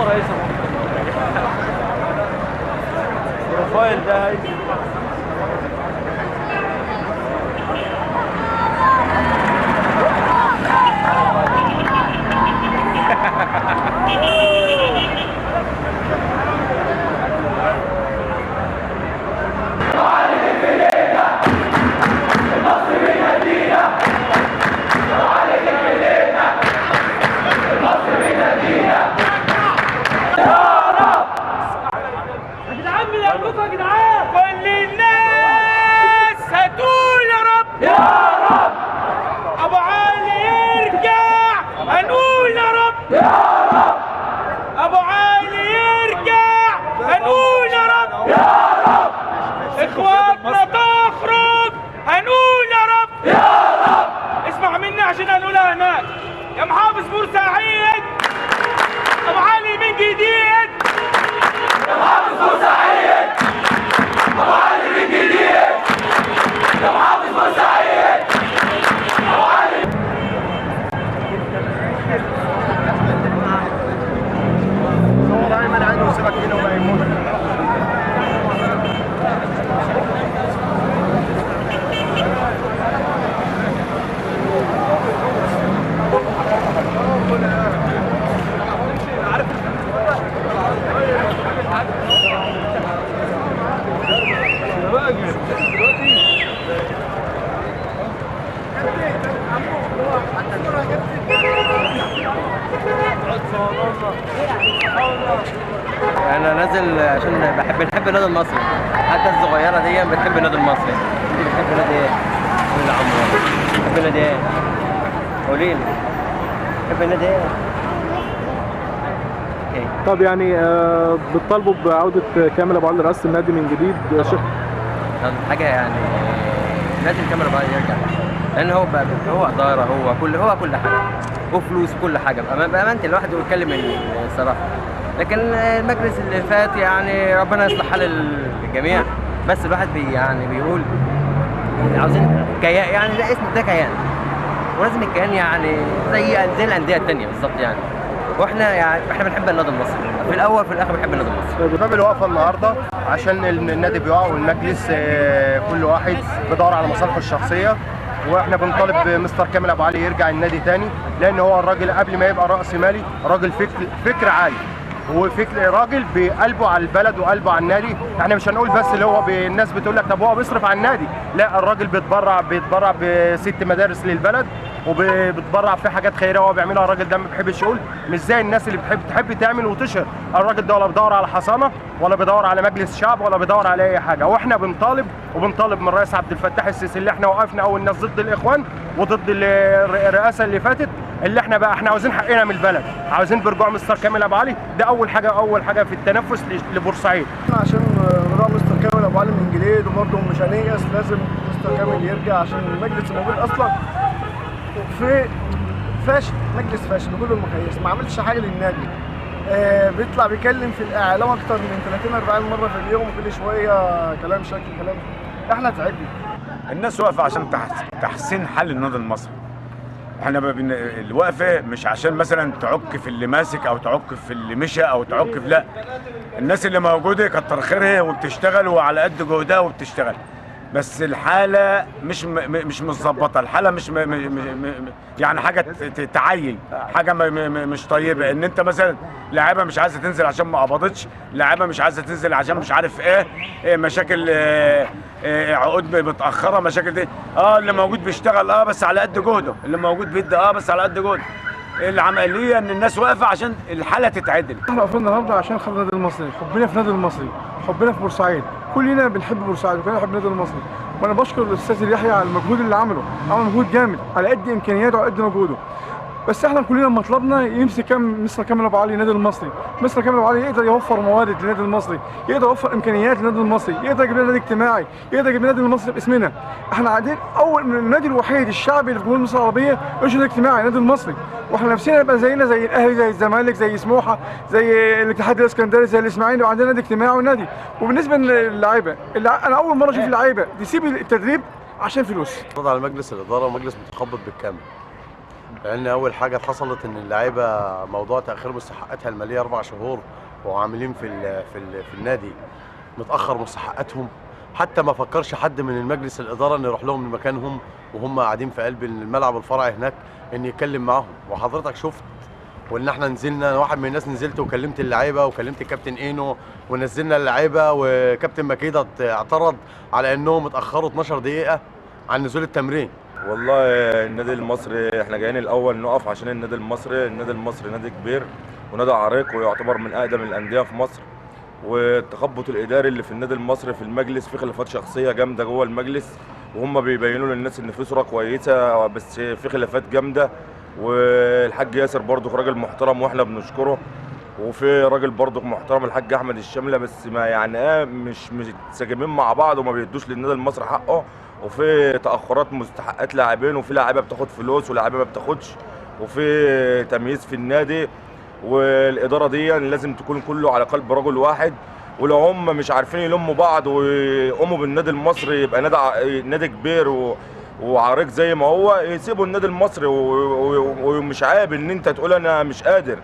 صور هيثم ال profile ده هيثم. كل الناس هتقول يا رب يا رب، ابو علي يرجع هنقول يا رب يا رب، ابو علي يرجع هنقول يا رب يا رب، اخواتنا تخرج هنقول يا رب يا رب. اسمع مني عشان هنقولها هناك يا محافظ بورسعيد، ابو علي من جديد يا محافظ بورسعيد، ابو علي من جديد يا محافظ بورسعيد، ابو علي. صور ايمن عنه وسيبك منه وما يموت. انا نازل عشان بنحب النادي المصري، حتى الصغيرة دي بتحب النادي المصري. انت بتحب النادي ايه؟ قولي لعمو بتحب النادي ايه؟ قولي لي بتحب النادي ايه؟ طب يعني بتطالبوا بعوده كامل ابو علي رئاسة النادي من جديد؟ حاجة يعني لازم كامل ابو علي يرجع، لان هو هو ادارة، هو كل حاجة وفلوس كل حاجة. بامانه الواحد بيتكلم الصراحة، لكن المجلس اللي فات يعني ربنا يصلح حال الجميع، بس الواحد يعني بيقول عاوزين كيان، يعني ده اسم ده كيان، ولازم الكيان يعني زي الاندية الثانية بالظبط يعني. واحنا يعني احنا بنحب النادي المصري في الاول في الاخر، بنحب النادي المصري. باب الوقفة النهارده عشان النادي بيقع والمجلس كل واحد بيدور على مصالحه الشخصية، واحنا بنطالب مستر كامل ابو علي يرجع النادي تاني، لان هو الراجل قبل ما يبقى راس مالي راجل فكر عالي، وفكر راجل بقلبه على البلد وقلبه على النادي. احنا مش هنقول بس اللي هو الناس بتقول لك طب هو بيصرف على النادي، لا الراجل بيتبرع ب6 مدارس للبلد، وبيتبرع في حاجات خيرية هو بيعملها. الراجل ده ما بيحبش يقول، مش زي الناس اللي بتحب تعمل وتشهر. الراجل ده ولا بيدور على حصانه، ولا بيدور على مجلس شعب، ولا بيدور على اي حاجة. واحنا بنطالب من الرئيس عبد الفتاح السيسي اللي احنا وقفنا اول ناس ضد الاخوان وضد الرئاسة اللي فاتت، اللي احنا بقى احنا عاوزين حقنا من البلد، عاوزين برجوع مستر كامل ابو علي. ده اول حاجة في التنفس لبورسعيد، عشان رجوع مستر كامل ابو علي من جديد. وبرده مش هنيأس، لازم مستر كامل يرجع عشان المجلس الموجود اصلا في فاشل، مجلس فاشل بكل المقاييس، ما عملش حاجة للنادي. بيطلع بيتكلم في الاعلام اكتر من 30 40 مرة في اليوم، وكل شوية كلام شكل كلام. احنا تعبنا. الناس واقفة عشان تحسين حل النادي المصري. احنا الوقفة مش عشان مثلا تعك في اللي ماسك او تعك في اللي مشى او تعك في، لا، الناس اللي موجودة كتر خيرها وبتشتغل وعلى قد جهدها وبتشتغل، بس الحالة مش متظبطه، الحالة مش يعني حاجة تعين، حاجة مش طيبة. ان انت مثلا لاعيبه مش عايزه تنزل عشان ما قبضتش، لاعيبه مش عايزه تنزل عشان مش عارف ايه، مشاكل، عقود متاخرة، مشاكل دي. اللي موجود بيشتغل بس على قد جهده، اللي موجود بيدي بس على قد جهده. العملية ان الناس واقفة عشان الحالة تتعدل. احنا واقفين النهارده عشان خاطر النادي المصري، حبنا في النادي المصري، حبنا في بورسعيد، كلنا بنحب بورسعيد وكلنا بنحب النادي المصري. وانا بشكر الاستاذ يحيى على المجهود اللي عمله، عمل مجهود جامد على قد امكانياته وعلى قد مجهوده. بس احنا كلنا مطلبنا يمسك مستر كامل ابو علي النادي المصري. مستر كامل ابو علي يقدر يوفر موارد للنادي المصري، يقدر يوفر امكانيات للنادي المصري، يقدر يجيب لنا نادي اجتماعي، يقدر يجيب لنا النادي المصري باسمنا. احنا قاعدين اول من النادي الوحيد الشعبي اللي في جمهورية مصر العربية مش نادي اجتماعي، النادي المصري. واحنا نفسنا نبقى زينا زي الاهلي، زي الزمالك، زي سموحه، زي الاتحاد الاسكندري، زي الاسماعيلي، وعندنا نادي اجتماعي ونادي. وبالنسبة للعيبة، انا اول مرة اشوف لعيبة تسيب التدريب عشان فلوس. على مجلس الادارة ومجلس متخبط بالكامل. لان اول حاجة حصلت ان اللعيبة موضوع تاخير مستحقاتها المالية 4 شهور وعاملين في النادي متاخر مستحقاتهم، حتى ما فكرش حد من المجلس الادارة ان يروح لهم لمكانهم وهم قاعدين في قلب الملعب الفرعي هناك ان يتكلم معاهم. وحضرتك شفت وان احنا نزلنا، انا واحد من الناس نزلت وكلمت اللعيبة وكلمت الكابتن اينو ونزلنا اللعيبة، وكابتن مكيده اعترض على انهم اتاخروا 12 دقيقة عن نزول التمرين. والله النادي المصري احنا جايين الاول نقف عشان النادي المصري، النادي المصري نادي كبير ونادي عريق ويعتبر من اقدم الاندية في مصر. والتخبط الاداري اللي في النادي المصري في المجلس، في خلافات شخصية جامدة جوه المجلس، وهم بيبينوا للناس ان في صوره كويسة بس في خلافات جامدة. والحاج ياسر برضو راجل محترم واحنا بنشكره، وفي راجل برضو محترم الحاج احمد الشملة، بس ما يعني ايه مش متساجمين مع بعض وما بيدوش للنادي المصري حقه. وفي تاخرات مستحقات لاعبين، وفي لاعيبه بتاخد فلوس ولاعيبه ما بتاخدش، وفي تمييز في النادي. والادارة دي لازم تكون كله على قلب رجل واحد، ولو هم مش عارفين يلموا بعض ويقوموا بالنادي المصري يبقى نادي كبير وعريق زي ما هو، يسيبوا النادي المصري. ومش عيب ان انت تقول انا مش قادر.